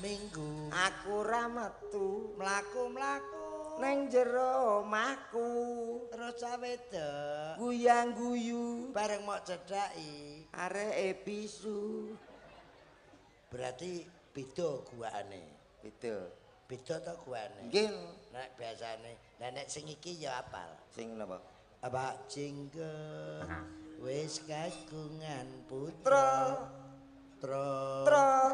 seminggu aku ora metu mlaku-mlaku neng jero omahku terus cah wedok guyang-guyu bareng mok cedhaki areke bisu. Berarti beda guakane. Beda. Beda to guakane? Nggih. Nek biasane, lah nek sing iki ya apal. Sing napa? Pak Jenggot wis kagungan putra. Tra. Tra.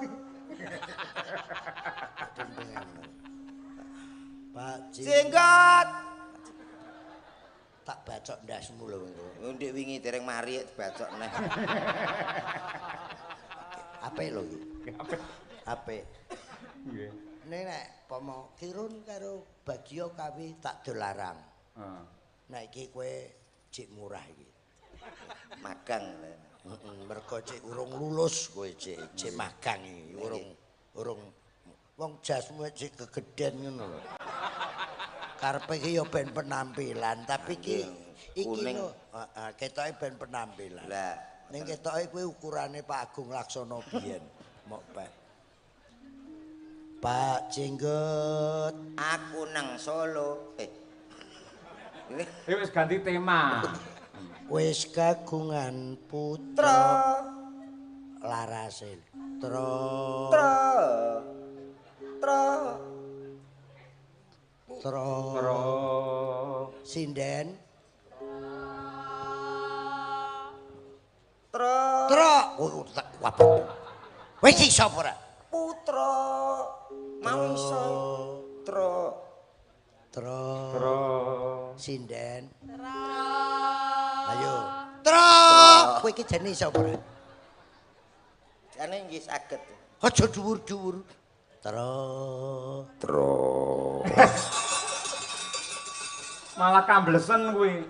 Pak Jenggot. Tak bacok ndasmu lho engko. Ndek wingi dereng mari dibacok neh. Apik lho iki. Apik. Nggih. Nek nek pomo Kirun karo Bagio kawi tak dolarang. Heeh. Nek iki kowe cik murah iki. Magang. Heeh, mergo cik urung lulus kowe cik, cik magang iki, urung wong jasmu cik kegeden ngono lho. Karepe iki ya ben penampilan, tapi iki iki lho, heeh, ketoke ben penampilan. Lah, ning ketoke kuwi ukurane Pak Agung Laksono biyen, mok pek. Pak Jenggot, aku nang Solo. Wis ganti tema. Wis kagungan putra larase tra tra tra tra tra sinden tra tra wis iso ora putra mau iso tra tra tra sinden tra. Ayo. Tra. Kowe iki jane iso ora? Jane nggih saged. Aja dhuwur-dhuwur. Tra. Tra. Malah kamblesen kuwi.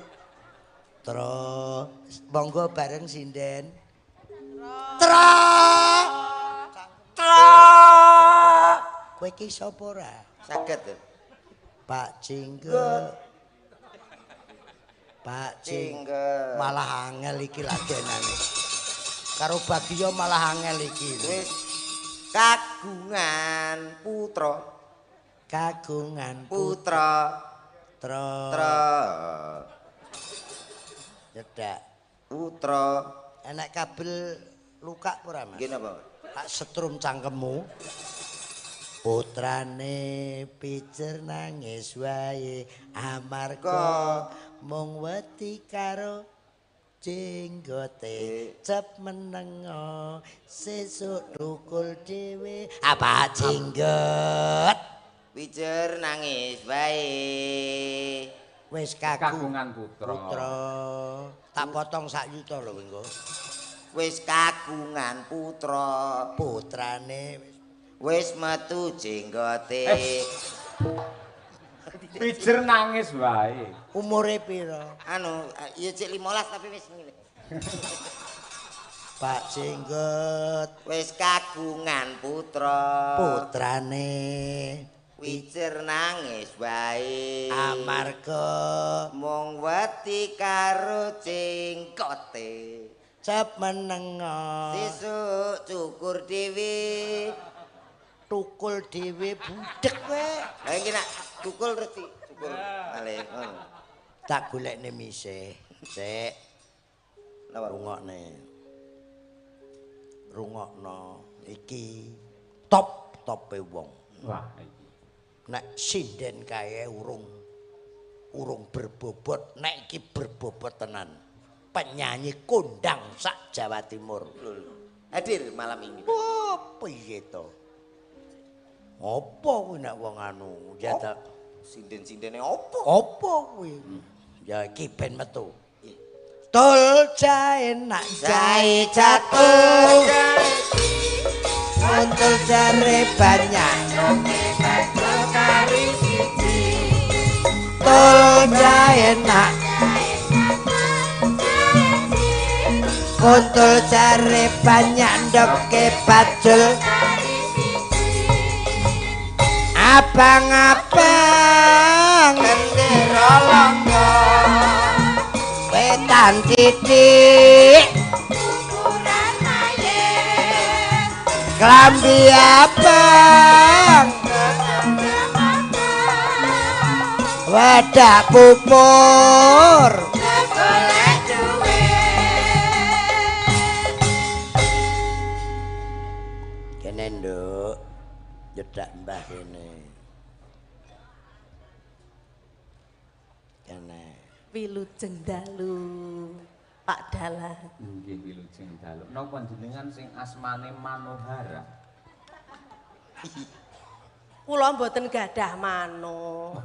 Tra. Monggo bareng sinden. Tra. Tra. Kowe iki iso apa ora? Saged. Pak Jenggot. Pak Jenggot malah angel iki lagenane. Karo Bagio malah angel iki. Wis kagungan putra. Kagungan putra. Tra. Tra. Nyedak. Putra. Enek kabel luka ora, Mas? Nggih napa? Tak setrum cangkemmu. Putrane pijer nangis wae amarga mung wedi karo jenggote cep menengo sesuk dukul dhewe. Apa jenggot pijer nangis wae wis kagungan putra. Putra tak potong sak yuta lho engko. Wis kagungan putra. Putrane wis metu jenggote. Pijer nangis wae. Umure pira? Anu, ya cek 15 tapi wis ngene. Pak Jenggot wis kagungan putra. Putrane pijer nangis wae amarga mung wedi karo jenggote. Cep menengo sesuk cukur dhewe. Tukul dhewe budhek kowe. Lah iki nak tukul terus dicukur malih ngono. Tak golekne mise. Sik. Napa? Rungokne. Rungokno iki top-tope wong. Wah iki. Nek sinden kae urung berbobot, nek iki berbobot tenan. Penyanyi kondang sak Jawa Timur. Hadir malam ini. Oh, piye to? Apa kuwi nek wong anu ya ta sinden-sindene apa? Apa kuwi? Ya iki ben metu. Tul jae nak jae jatuh. Muntul jare banyak. Tul jae nak muntul jare banyak ndoke bajul. Abang-abang gendera langga wetan titik ukuran aye klambi abang Wedak pupur golek duwe. Kene nduk, nyedak mbah kene. Kene. Wilujeng dalu Pak Dalang. Nggih wilujeng dalu. Napa jenengan sing asmane Manohara? Kula mboten gadah mano.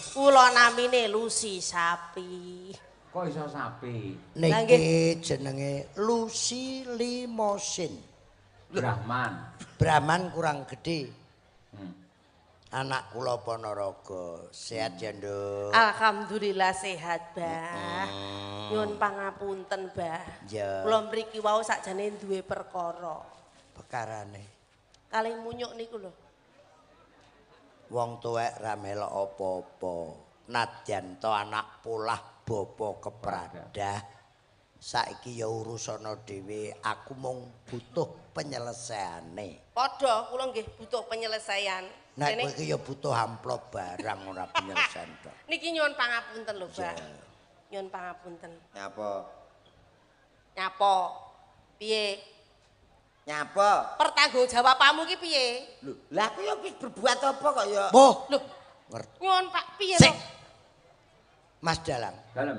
Kula namine Lucy Sapi. Kok iso sapi? Niki jenenge Lucy Limosin. Brahman. Brahman kurang gede. Anak kula Ponorogo. Sehat ya, Nduk? Alhamdulillah sehat, Mbah. Nyuwun pangapunten, Mbah. Ya. Kula mriki wau sakjane duwe perkara. Perkarane Kalih munyuk niku lho. Wong tuwek ra melok apa-apa. Nadyan to anak polah bapa kepradah. Saiki ya urusana dhewe, aku mung butuh penyelesaiane. Padha kula nggih butuh penyelesaian. Nek kowe iki ya butuh amplop barang ora penyelesaian tok. Niki nyuwun pangapunten lho, Mbah. Nyuwun pangapunten. Nyapa? Nyapa? Piye? Nyapa? Pertanggungjawabanmu ki piye? Lho, lah aku ya wis berbuat apa kok ya? Boh, Lho, ngerti. nyuwun Pak piye Sik. to? Mas Dalang, Dalem.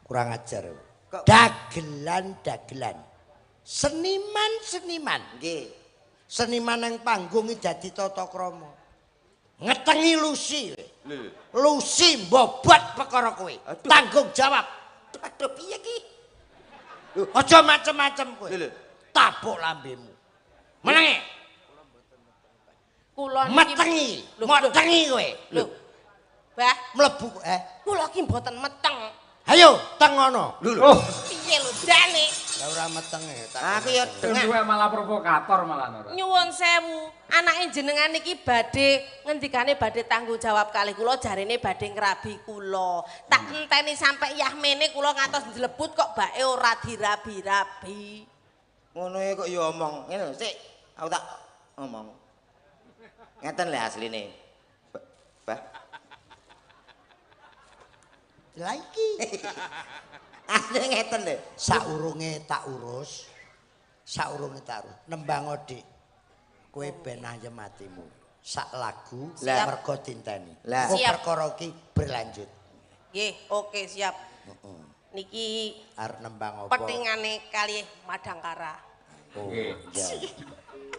kurang ajar. Kok- Dagelan-dagelan. Seniman-seniman. Nggih. Seniman nang panggung iki dadi tata krama. Ngetengi Lucy. Lucy mbobot perkara kowe. Tanggung jawab. Aduh piye ki? Aja macem-macem kowe. Lho, lho. Tabuk lambemu. Menenge. Kula niki Metengi. Lho, Metengi kowe. Lho. Mbah, Mlebu kula ki mboten meteng. Ayo teng ngono. Lho lho. Oh, Piye lho jane? Lah ora metenge. Aku ya sing dengak. tuwek malah provokator malah ora. Nyuwun sewu, anake jenengan niki badhe ngendikane badhe tanggung jawab kalih kula jarene badhe ngrabi kula. Tak enteni sampe yahmene kula ngantos njlebut kok bae ora dirabi-rabi. Ngono e kok ya omong. Ngene lho, sik. Aku tak omong. Ngeten lho asline. Bah. Lah iki Asline ngeten lho. saurunge tak urus. Saurunge tak urus. Nembang Dik. Kowe ben ayem atimu. Sak lagu Lah. mergo dinteni. Lah. Engko Siap. perkara iki berlanjut. Nggih, oke siap. Niki Arep nembang apa? petingane kalih Madangkara. Oh, Nggih. iya.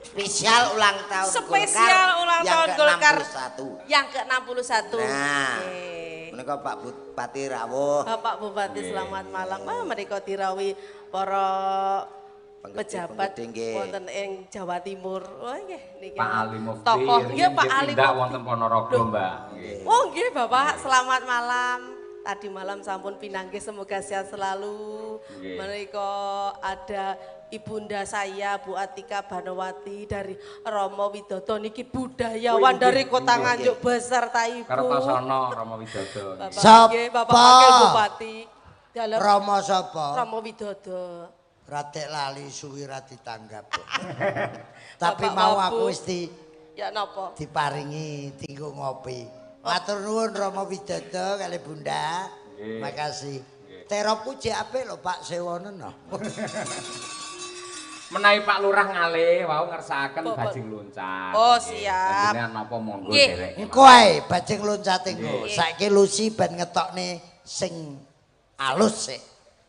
Spesial ulang tahun Spesial Golkar ulang yang tahun Golkar ke-61. yang ke-61. Nah. Nggih. Menika Pak Bupati rawuh. Bapak Bupati Nggih. selamat malam. Ah menika dirawi para pejabat Penggede-penggede nggih. wonten ing Jawa Timur. Oh nggih niki. Pak Ali Mufti. Tokoh nggih Pak riyin Ali tindak Mufti. wonten Ponorogo, Mbak. Nggih. Oh nggih Bapak, selamat malam. Tadi malam sampun pinanggih, semoga sehat selalu. Nggih. Menika ada ibunda saya Bu Atika Banowati dari Romo Widodo niki budayawan Oh, dari nggih, Kota nggih. Nganjuk beserta Ibu. Kertosono Rama Widodo. Bapak Sapa? nggih, Bapak Wakil Bupati Dalem Rama sapa? Romo Widodo. Ratek lali suwi ra ditanggap. Tapi Bapak mau Wabu. aku wis di Ya napa? diparingi tinggo ngopi. Matur nuwun Rama Widodo kali Bunda. Nggih. Makasih. Teropku jek apik lho Pak Sewono no. Menawi Pak Lurah ngalih wau ngersakaken Bapak. bajing loncat. Oh, Nggih. siap. Panjenengan napa monggo Nggih. derek. Engko ae bajing loncate engko. Nggih. Saiki Lucy ben ngetokne sing alus sik.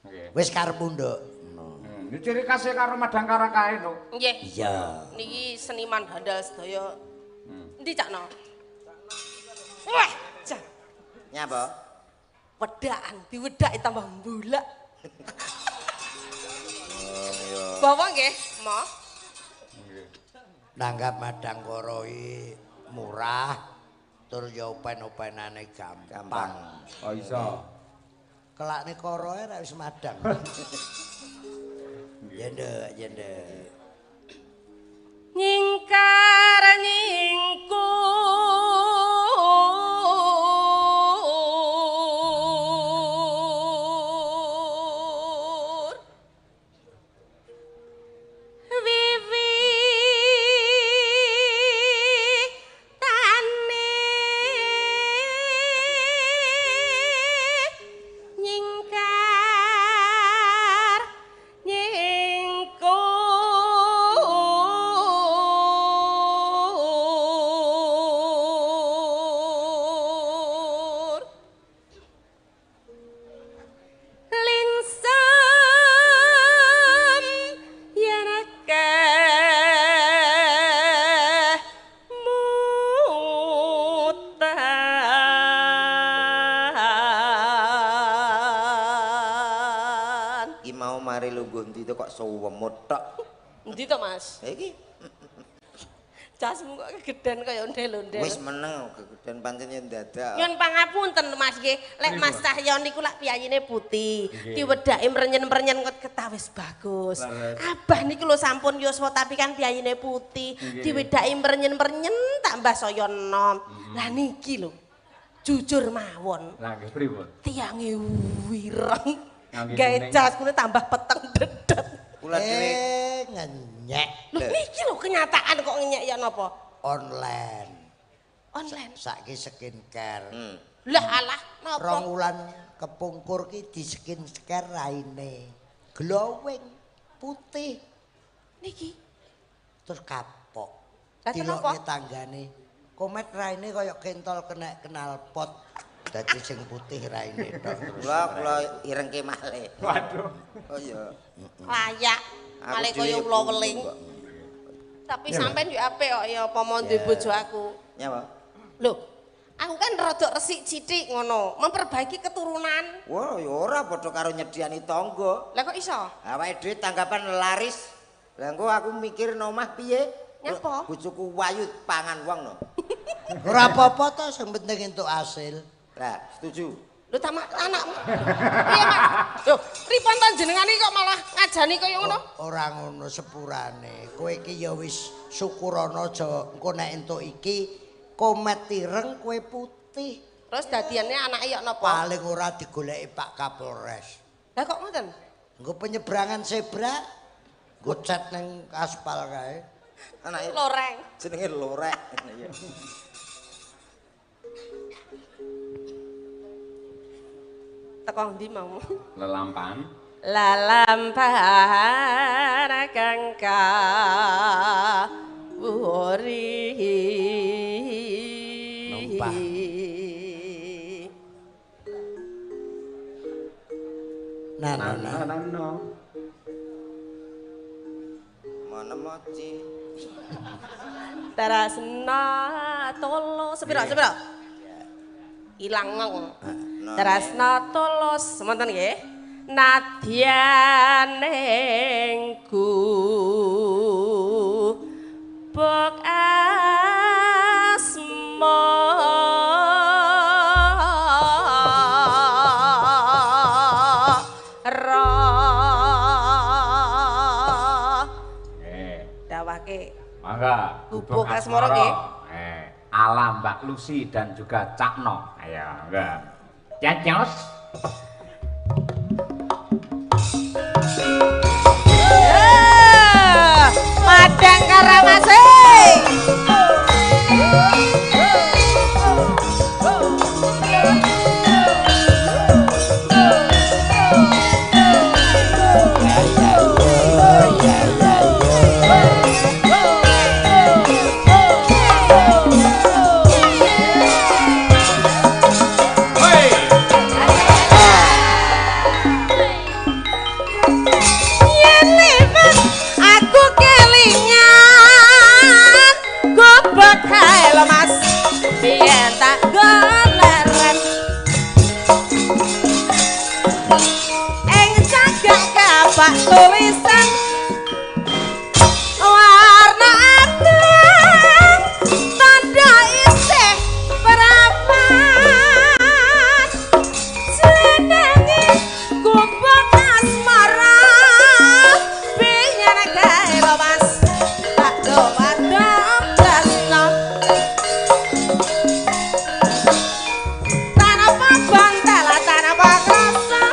Nggih. Wis karepmu nduk. No. Hmm, ciri khasnya karo Madangkara kae no. Nggih. Iya. Niki seniman handal sedaya. Endi Cakno? Wah, cak. Nyapa? Wedakan, diwedaki tambah mbulak. Bawa nggih, Mo. Nanggap Madangkara iki murah tur ya open-openane gampang. Gampang. Oh iso. Kelakne koroe ra wis madang. Ya nduk, ya nduk. Nyingkar nyingkur wiwi tane mari lungguh ndi to kok suwemut tok. Endi to, Mas? Ha iki. Jasmu kok kegeden kaya ondel-ondel. Wis meneng kegeden pancen yen dadak. Nyun pangapunten Mas nggih, lek Mas Cahyo niku lak piyayine putih, diwedhake mrenyen-mrenyen kok ketawis bagus. Abah niku lho sampun yuswa tapi kan piyayine putih, diwedhake mrenyen-mrenyen tambah saya enom. Lah niki lho. Jujur mawon. Lah nggih pripun? Tiange wireng. Gawe jas kune tambah peteng dedet. Kula dhewe ngenyek. Lho niki lho kenyataan kok ngenyek ya napa? Online. Online. Saiki skincare. Lah alah napa? Rong wulan kepungkur ki di skincare raine. Glowing putih. Niki. Terus kapok. Dilokne tanggane. Komet raine kaya kentol kena knalpot. Dadi sing putih raine tok. Kula irengke malih. Waduh. Oh iya. Layak. Malih kaya ula weling. Tapi sampean yo apik kok ya apa mau duwe bojo aku. Nyapa? Lho, aku kan rada resik sithik ngono, memperbaiki keturunan. Wah, ya ora padha karo nyediani tangga. Lah kok iso? Awake dhewe tanggapan laris. Lah engko aku mikir no omah piye? Nyapa? Bojoku wayu pangan wong no. Ora apa-apa to, sing penting entuk hasil. Lah, setuju. Lho tamak anakmu. Piye, Mas? Lho, pripun to jenengane kok malah ngajani kaya ngono? Ora ngono sepurane. Kowe iki ya wis syukurana aja engko nek entuk iki komet ireng kowe putih. Terus dadiane anake ya napa? Paling ora digoleki Pak Kapolres. Lah kok ngoten? Engko penyeberangan zebra nggo cat ning aspal kae. Anake loreng. Jenenge lorek. Iya. Teko ndi mau? Lelampan. Lalampan kang kawuri. Numpah. Nano nano. Mana moci? Tarasna tolo sepiro sepiro? Ilang ngong. Tresna tulus semonten nggih. Nadyan ing gubuk asmara. Nggih. Dawake. Mangga gubuk asmara nggih. Ala Mbak Lucy dan juga Cak No. Ayo, enggak. Cacos. Madang Karamase. Tulisan warna abang tanda isih perapat jenenge gubuk asmara biyen kae lho Mas tak dowadom tresno tanpa bantal tanpa krasa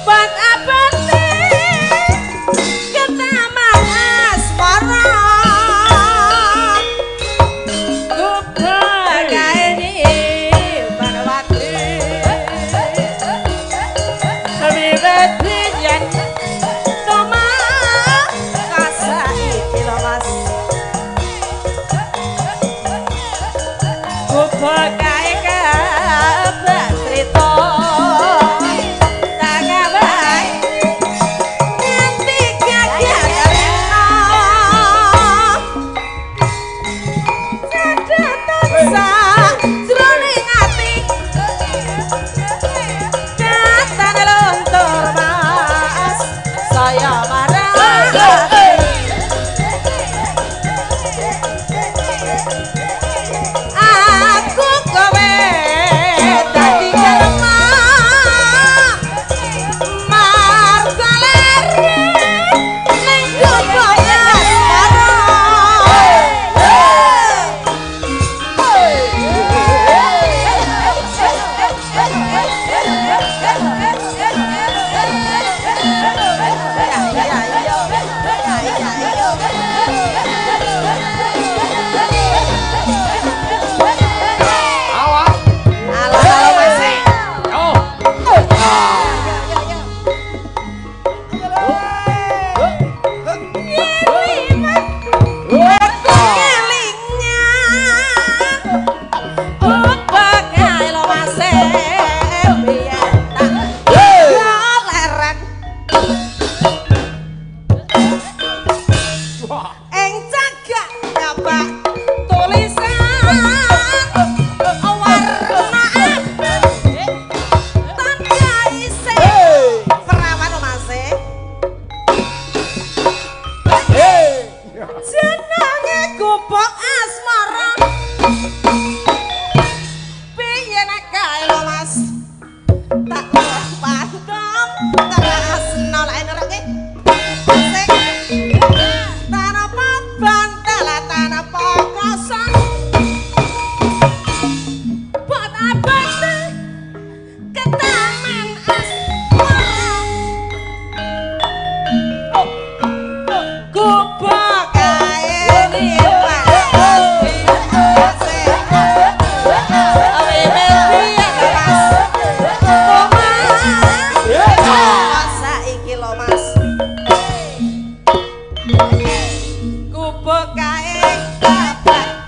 bat abate.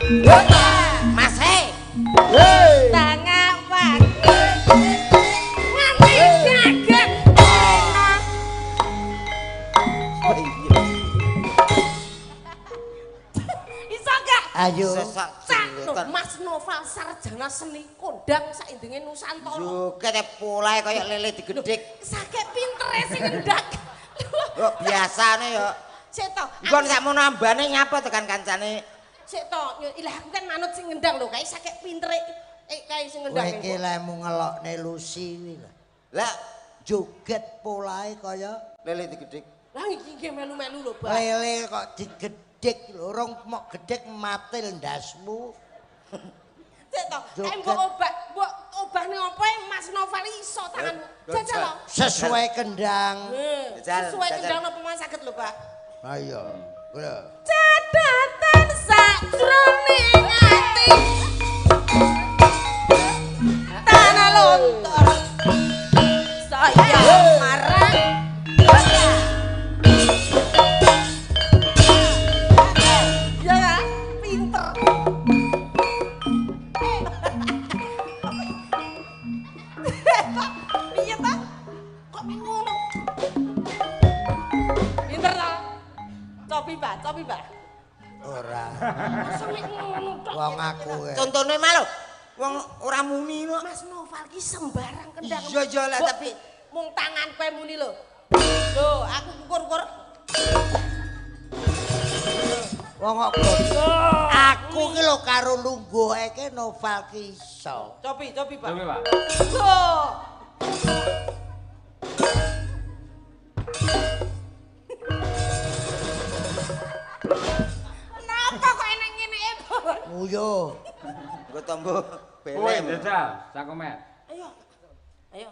Mas he. Tangawake. Nganti gagan. Iso gak? Ayo. Mas Noval sarjana seni kondang saindenge Nusantara. Joget polahe kaya lele digedhik. Sakit pintere sing ngendak. Kok biasane ya. Sik to. Engko sakmono ambane nyapa tekan kancane. Sik to, ilah aku kan manut sing ngendang lho, kae sakit pintere kae sing ngendang. Kowe iki lemu ngelokne Lucy kuwi lho. Lah joget polahe kaya lele digedhik. Lah iki nggih melu-melu lho, Pak. Lele kok digedhik lho, rong mok gedhek matil ndasmu. Sik to, kae mbok obah, mbok obahne opo Mas Noval iso tanganmu. Jajal lho. Sesuai kendang. Sesuai kendang napa mas saged lho, Pak? Ayo, lho. Catatan sakjroning ati. Tanah lontor. Saya marah. Ya, pinter. Piye ta? Kok ngono? Pinter ta? Cobi, Pak, cobi, Pak. Ora. Wong aku. Contone mah lho. Wong ora muni kok. Mas Noval ki sembarang kendang. Iya iya lah tapi mung tangan kowe muni lho. Lho, aku kukur-kukur. Wong kok aku ki lho karo lungguhe ki Noval ki iso. Cobi, cobi, Pak. Cobi, Pak. Lho. Napa kok enek ngene e, Bon? Nguyo. Nggo tombo belem. Kowe jajal, sakomet. Ayo. Ayo.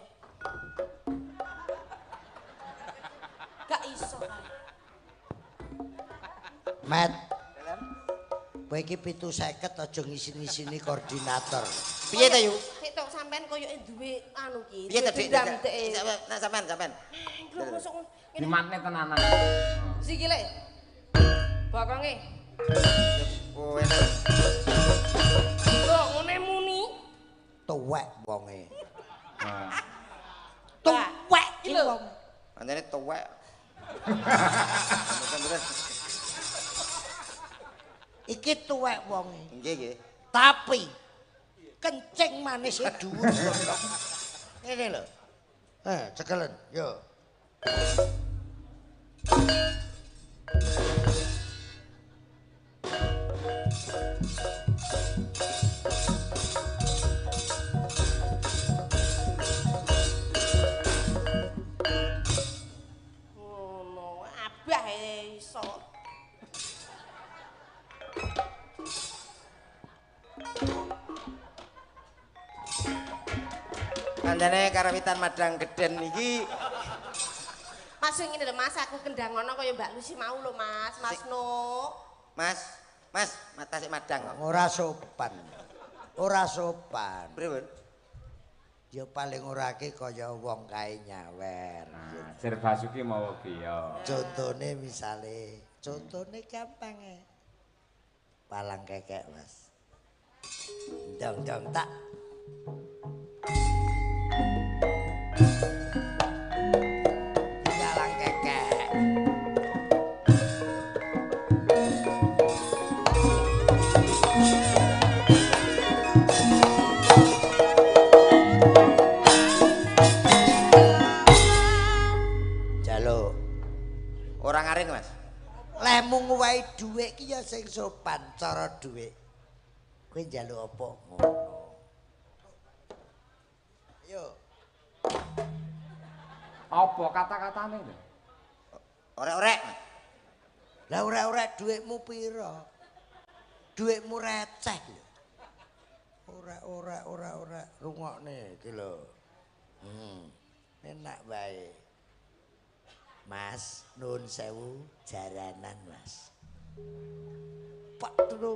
Gak iso. Met. Kowe iki 750 aja ngisin-ngisini koordinator. Piye ta, Yu? Sik tok sampean koyoke duwe anu ki. Piye ta, Dik? Nek sampean, sampean. Lho mosok ngene. Dimatne tenanan. Sikile. Bokonge. Kowe lho ngene muni. Tuwek wonge. Tuwek iki lho. Pancene tuwek. Mboten-mboten. Iki tuwek wonge. Nggih, nggih. Tapi kencing manis e dhuwur. Ngene lho. Cekelen, yo. Ngono, abah iso. Kandhane karawitan Madang Geden iki. Mas ngene lho Mas, aku kendang ngono kaya Mbak Lucy mau lho Mas, Mas No. Mas, Mas, mata sik madang kok. Ora sopan. Ora sopan. Pripun? Ya paling ora ki kaya wong kae nyawer. Nah, Sir Basuki mau ki ya. Contone misale, contone gampang e. Palang kekek, Mas. Dong-dong tak. Palang kekek. Jaluk. Ora ngaring, Mas. Lemu nguwehi dhuwit ki ya sing sopan cara dhuwit. Kowe njaluk apa ngono. Ayo. Apa kata-katane lho? Orek-orek. Lah orek-orek dhuwitmu pira? Dhuwitmu receh lho. Ora ora ora rungokne iki lho. Enak wae. Mas, nuwun sewu jaranan, Mas. Pak Truk.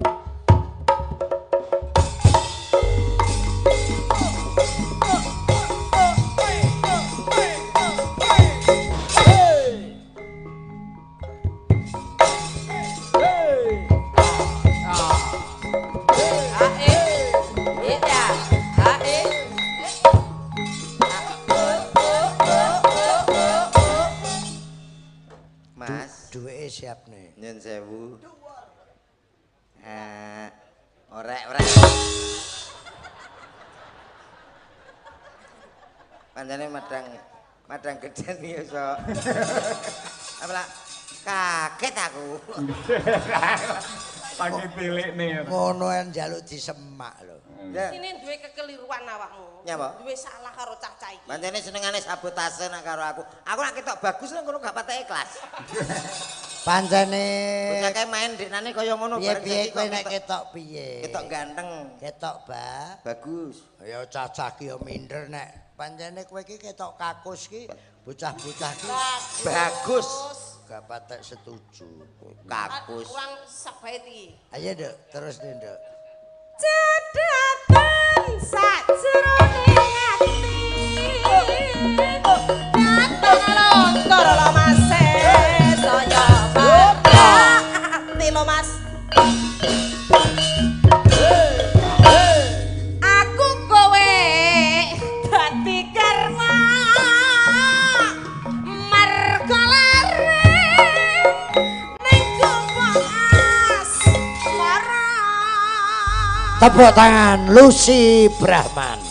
Orek-orek. Pancene madang gedhen iki iso. Apa kaget aku. Pagi tilikne. Ngono en njaluk disemak lho. Sini duwe kekeliruan awakmu. Nyapa? Duwe salah karo cah-cah iki. Pancene senengane sabotase nek karo aku. Aku nek ketok bagus nang kono gak patek ikhlas. Pancene bocah kae main deknane kaya ngono bareng piye kowe nek ketok piye? Ketok ganteng. Ketok ba bagus. Ya cah-cah ki ya minder nek pancene kowe iki ketok kakus ki bocah-bocah ki bagus. Gak patek setuju. Kakus. Kurang sak bait iki. Ayo Nduk, terus nih Nduk. Cedhaten sajroning ati. Dateng lontor lho Mas saya ati lho Mas. Aku kowe dadi karma marga lare ning gobong asmara. Tepuk tangan Lucy Brahman.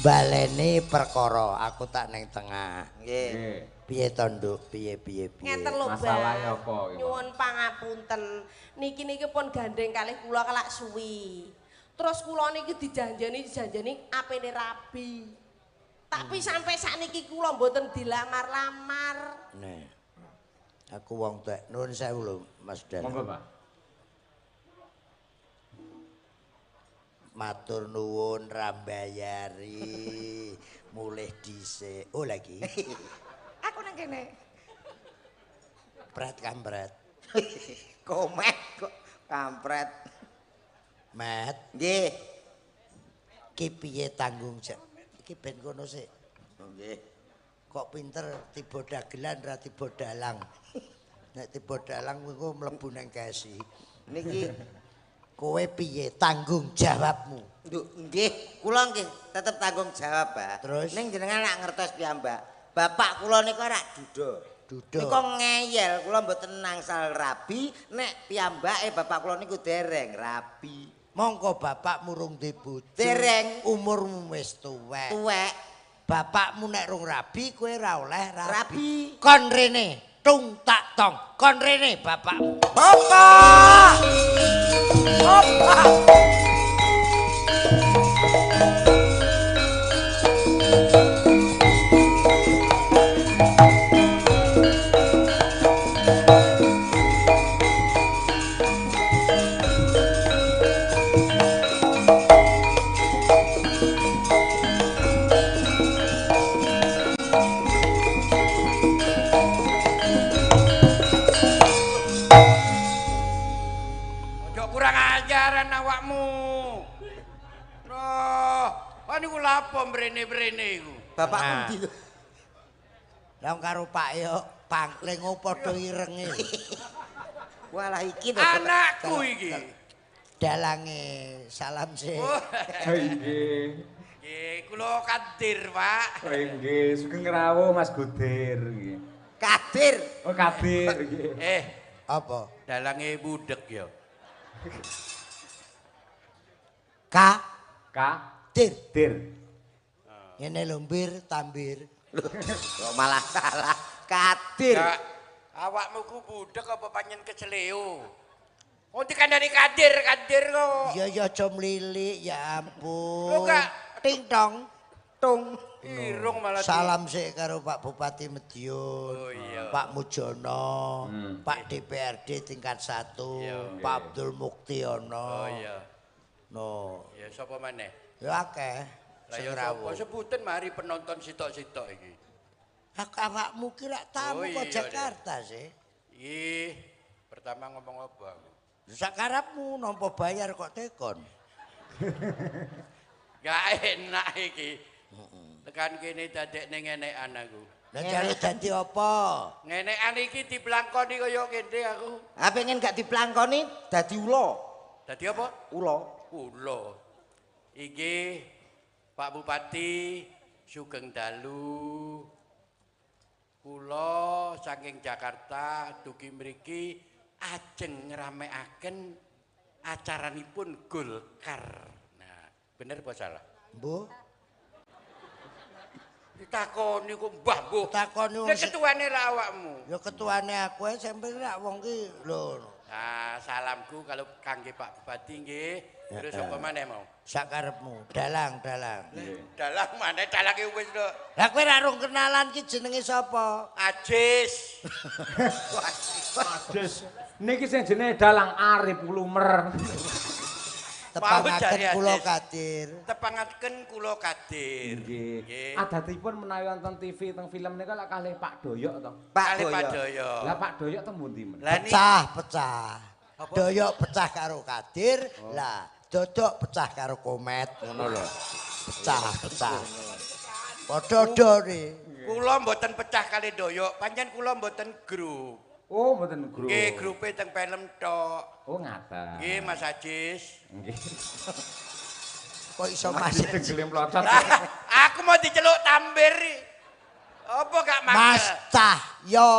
Baleni perkara aku tak ning tengah. Nggih. Piye to Nduk? Piye piye piye? Ngeten lho, Mbak. Masalahe apa iki? Nyuwun pangapunten. Niki niki pun gandeng kalih kula kelak suwi. Terus kula niki dijanjeni apene rabi. Tapi sampai sakniki kula mboten dilamar-lamar. Nih. Aku wong tuwek. Nuwun sewu lho Mas Dan. Monggo, Pak. Matur nuwun rambayari mulih dhisik. Oh lagi. Aku nang kene. Pret kampret. Komet kok kampret. Met. Nggih. Ki piye tanggung jawab? Iki ben kono sik. Nggih. Kok pinter tiba dagelan ra tiba dalang. Nek tiba dalang kuwi mlebu nang kesi. Niki kowe piye tanggung jawabmu? Nduk, nggih, kula nggih tetep tanggung jawab, Pak. Terus? Ning jenengan lak ngertos piyambak. Bapak kula niku rak duda. Duda. Niku ngeyel, kula mboten angsal rabi nek piyambake bapak kula niku dereng rabi. Mongko bapakmu rung duwe bojo. Dereng. Umurmu wis tuwek. Tuwek. Bapakmu nek rung rabi kowe ora oleh rabi. Kon rene, tung tak tong. Kon rene bapakmu. Bapak. Bapak. Mrene-mrene iku. Bapakku ndi? Lah karo Pak yo pangkling padha irenge. Walah iki lho anakku iki. Dalange salam sih. Oh nggih. Nggih, kula Kadir, Pak. Oh nggih, sugeng rawuh Mas Gudir nggih. Kadir. Oh Kadir nggih. Eh, apa? Dalange budhek ya. K K Dir. Dir. Ngene lho mbir tambir. Kok malah salah. Kadir. Ya, awakmu ku budhek apa panjen keceleo? Wong dikandani Kadir, Kadir kok. Ya ya aja mlilik, ya ampun. Lho gak ting tong tung. Irung malah. Salam sik karo Pak Bupati Madiun, oh, iya. Pak Mujono, Pak DPRD tingkat 1, iya, Pak Abdul Muktiono. Oh iya. No. Ya sapa maneh? Ya akeh. Lah ya sapa sebutan mari penonton sitok-sitok iki. Aku awakmu ki lak tamu oh, kok iya, Jakarta sih. Ih, pertama ngomong apa aku? Sakarepmu nampa bayar kok tekon. Gak enak iki. Tekan kene dadekne ngenekan aku. Lah jare dadi apa? Ngenekan iki diblangkoni kaya kene aku. Ha pengen gak diblangkoni dadi ula. Dadi apa? Ula. Ula. Iki Pak Bupati sugeng dalu. Kula saking Jakarta dugi mriki ajeng ngramekaken Acaranipun Golkar. Nah, bener apa salah? Mbuh. Ditakoni kok mbah mbuh. Takoni wong Lah ketuane ra awakmu. Ya ketuane aku ae sampe rak wong ki lho. Nah, salamku kalau kangge Pak Bupati nggih. Terus apa maneh mau? Sakarepmu, dalang, dalang. Dalang maneh dalange wis lho. Lah kowe ra rung kenalan ki jenenge sapa? Ajis. Ajis. Niki sing jenenge dalang Arif Lumer. Tepangaken kula Kadir. Tepangaken kula Kadir. Nggih. Adatipun menawi wonten TV teng film nika lak kalih Pak Doyok to. Pak Doyok. Lah Pak Doyok teng pundi men? Pecah, pecah. Doyok pecah karo Kadir, lah Dodok pecah karo Komet ngono lho. Pecah, pecah. Padha-done. Kula mboten pecah kali Doyok, pancen kula mboten grup. Oh, mboten grup. Nggih, grupe teng film tok. Oh, ngaten. Nggih, Mas Ajis. Nggih. Kok iso Mas dengkele mlocot. Aku mau diceluk Tambir. Apa gak mangkel? Mas Cahyo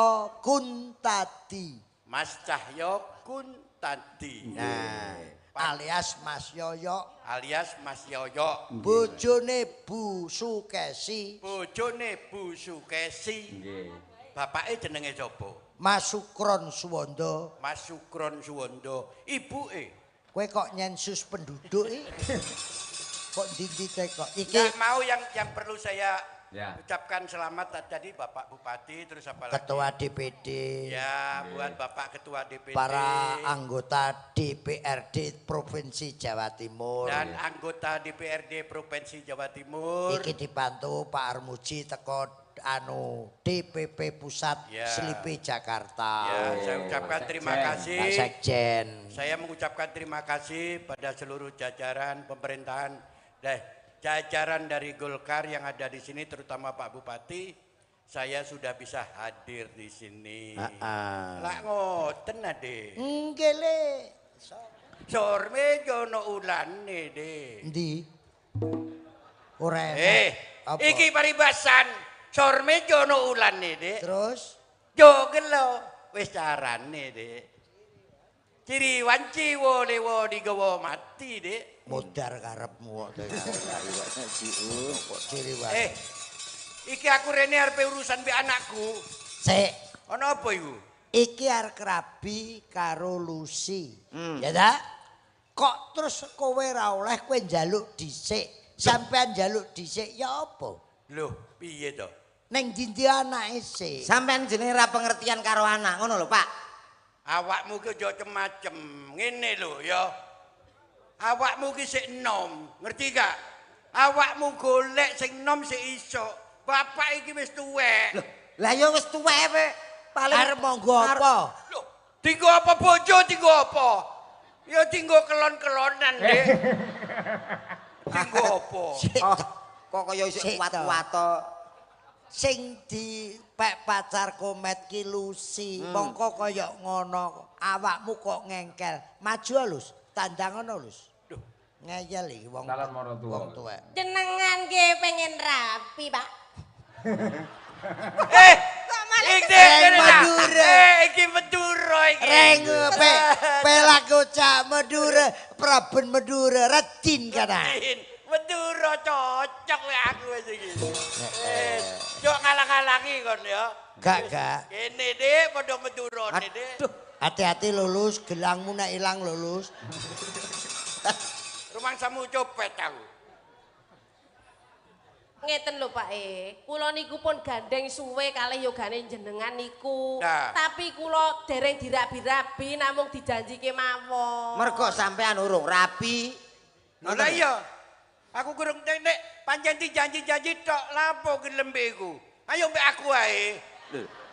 Kuntadi. Mas Cahyo Kuntadi. Nah, alias Mas Yoyo, alias Mas Yoyo. Bojone Bu Sukesi. Bojone Bu Sukesi. Nggih. Bapake jenenge sapa? Mas Sukron Suwondo. Mas Sukron Suwondo. Ibuke. Kowe kok nyensus penduduk iki? Kok ndi-ndi kok? Iki nggak mau yang perlu saya ucapkan selamat tadi Bapak Bupati, terus apa lagi? Ketua DPD. Ya, buat Bapak Ketua DPD. Para anggota DPRD Provinsi Jawa Timur. Dan anggota DPRD Provinsi Jawa Timur. Iki dibantu Pak Armuji teko anu DPP Pusat Slipi Jakarta. Ya, saya ucapkan terima kasih. Pak Sekjen. Saya mengucapkan terima kasih pada seluruh jajaran pemerintahan, jajaran dari Golkar yang ada di sini, terutama Pak Bupati. Saya sudah bisa hadir di sini. Lah ngoten ade. Nggih le. Sorme jono ulane de. Endi? Ora enak. Iki paribasan. Sorme jono ulane de. Terus jo gelo wis carane de. Ciri wanci wo lewo digawa mati de. Modar karepmu kok. Ciri wanci. Iki aku rene arep urusan mbek anakku. Sik. Ana apa iku? Iki arep rabi karo Lucy. Ya ta? Kok terus kowe ra oleh kowe njaluk dhisik. Sampean njaluk dhisik ya apa? Loh, piye to? Ning ndi anake sik? Sampean jenenge ra pengertian karo anak ngono lho, Pak. Awakmu ki aja macem-macem. Ngene lho ya. Awakmu ki sik enom, ngerti gak? Awakmu golek sing enom sik iso. Bapak iki wis tuwek. Loh, lah ya wis tuwek kowe. Paling arep monggo apa? Loh, dinggo apa bojo, dinggo apa? Ya dinggo kelon-kelonan, Dik. Dinggo apa? Kok kaya isih kuat-kuat to. Sing dipek pacar Komet ki Lucy, mongko kaya ngono, awakmu kok ngengkel. Maju Lus, tandang ngono Lus. Duh, ngeyel iki wong. Wong tuwek. Jenengan nggih pengen rapi, Pak. Iki Madura. Iki Madura iki. Reng pelaku cak Madura, Praben Madura, rajin kana. Madura cocok lek aku wis iki. Jok ngalang-alangi kon ya. Gak, gak. Kene Dik, padha Madurane Dik. Hati-hati lulus, gelangmu nek ilang lulus. Rumangsamu copet aku. Ngeten lho Pak E, kula niku pun gandeng suwe kalih yogane jenengan niku. Nah. Tapi kula dereng dirabi-rabi namung dijanjike mawon. Mergo sampean urung rabi. Lha iya. Aku kurang nek pancen dijanji-janji tok lapo gelem iku. Ayo mbek aku ae.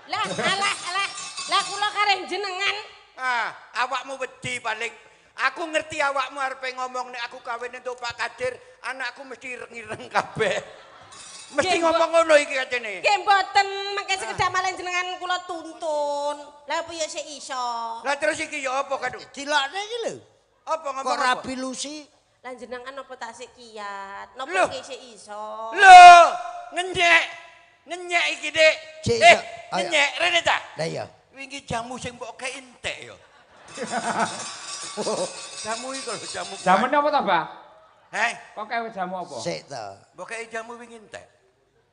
Lah alah alah, lah kula kareh jenengan. Ah, awakmu wedi paling. Aku ngerti awakmu arepe ngomong nek aku kawin entuk Pak Kadir, anakku mesti ireng-ireng kabeh. Mesti ngomong ngono iki kacene. Nggih mboten, mangke sekedhak malih jenengan kula tuntun. Lah piye sik iso? Lah terus iki ya apa kadung? Dilokne iki lho. Apa ngomong kok rabi Lucy? Lah jenengan napa tasik kiat? Napa sik iso? Lho, ngenyek. Ngenyek iki, Dik. Ngenyek rene ta? Lah iya. Wingi jamu sing mbok kei entek ya. Jamu iki lho jamu. Jamune apa to, Mbah? Heh, Kok kewe jamu apa? Sik to. Mbok kei jamu wingi entek.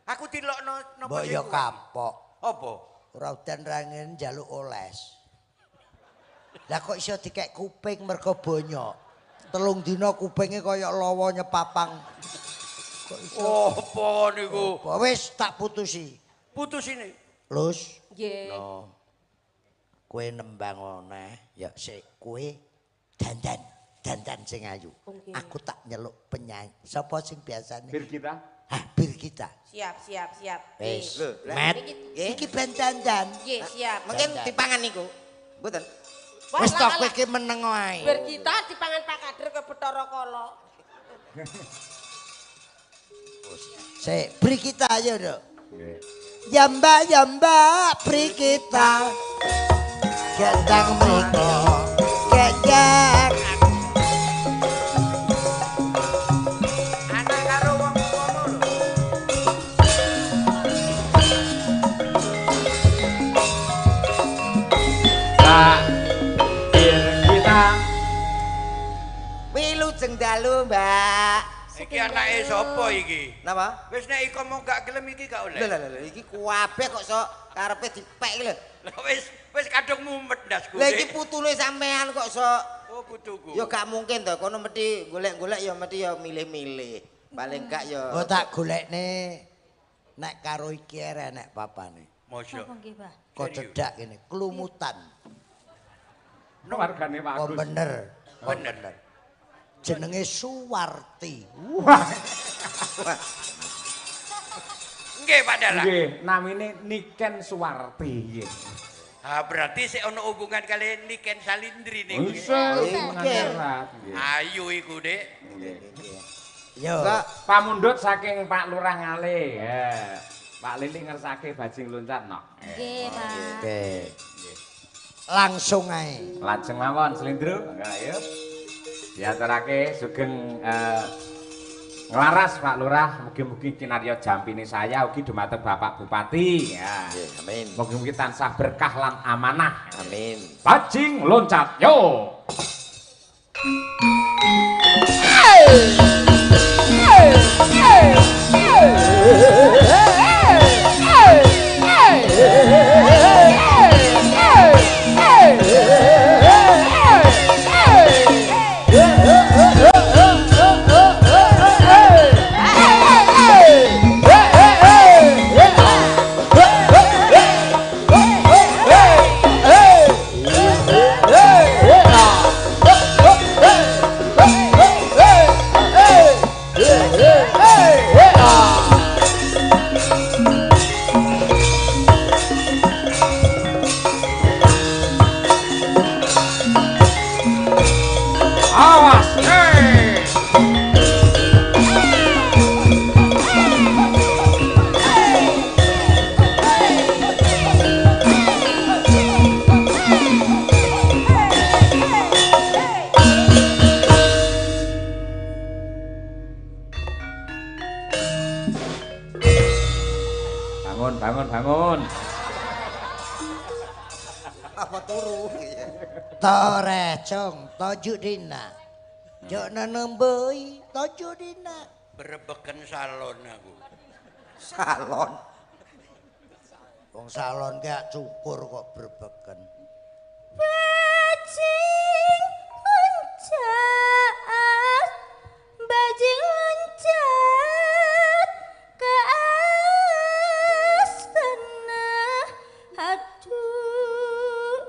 Aku dilokno napa Mbok sing ya kuwi? kapok. Apa? Ora udan ra ngene njaluk oles. Lah kok iso dikek kuping mergo bonyok. 3 dina kupinge kaya lawa nyepapang. Kok iso? Apa niku? Apa wis tak putusi. Putusine. Lus. Nggih. No. Kowe nembang oneh, ya sik kowe dandan, dandan sing ayu. Oke. Aku tak nyeluk penyanyi. Sapa sing biasane? Birgita. Hah, Birgita. Siap, siap, siap. Wis. Lho, lah, Met. nggih. Iki ben dandan. Nggih, siap. Mungkin Dandan. dipangan niku. Mboten. Wah, Wis lah, to kowe lah. iki meneng wae. Birgita dipangan Pak Kader ke Bathara Kala. Sik, Birgita ayo, Nduk. Nggih. Ya Mbak, ya Mbak, Birgita. Gendang mriko. Gendang. Anak karo wong tuamu lho. Pak Birgita. Wilujeng dalu, Mbak. Iki anake sapa iki? Napa? Wis nek iko mau gak gelem iki gak oleh. Lho lho lho iki kuabeh kok sok karepe dipek iki lho. Lah wis wis kadung mumet ndasku. Lah iki putune sampean kok sok. Oh putuku. Ya gak mungkin to, kono mesti golek-golek ya mesti ya milih-milih. Paling gak ya. Oh tak golekne nek karo iki ere nek papane. Mosok. Napa nggih, Pak? Kok cedak kene, klumutan. Wargane Pak Kok Agus. bener. Kok Bener. bener. Jenenge Suwarti. Wah, Nggih Pak Dalang. nggih, namine Niken Suwarti nggih. Ah berarti sik ono hubungan kali Niken Salindri niku. Bisa Nggih. nggih. Ayu iku, Dik. Nggih. Yo. Enggak. Pamundhut saking Pak Lurah Ngale. Ya. Pak Lili ngersake bajing loncat nok. Nggih, Pak. Oke. Langsung ae. Lajeng mawon Slendro. Ayo. Diaturake sugeng nglaras Pak Lurah, mugi-mugi kinarya jampine saya ugi dumateng Bapak Bupati. Ya. Nggih, amin. Mugi-mugi tansah berkah lan amanah. Amin. Bajing loncat yo. Awas. Hey. Bangun, bangun, bangun. Apa turu? Torecong tojuk dina. Jok nenemboi tojuk dina. Berebeken salon aku. Salon. Wong salon gak cukur kok berbeken. Bajing loncat, bajing loncat ke astana. Aduh.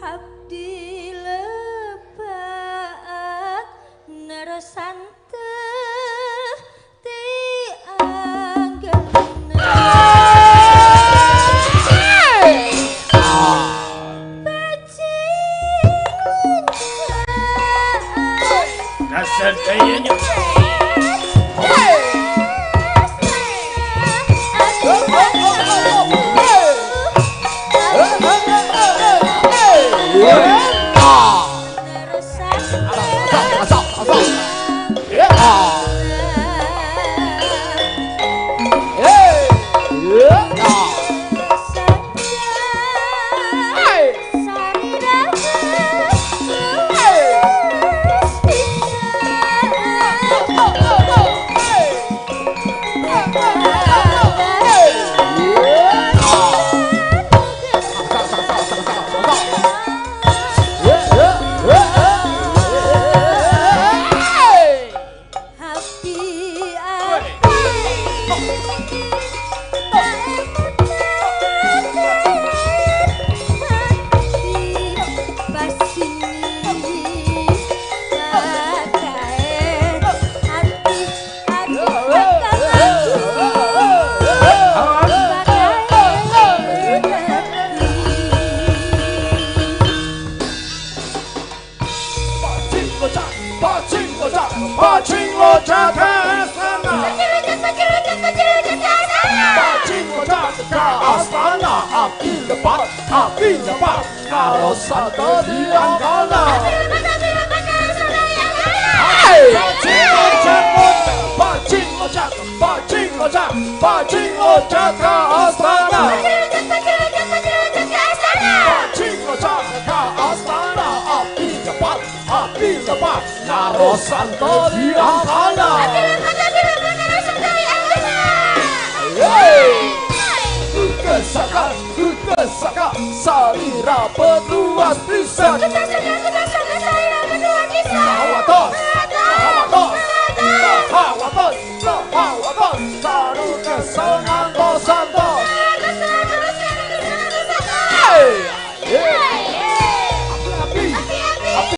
Abdi lebat Salira petuas pisan.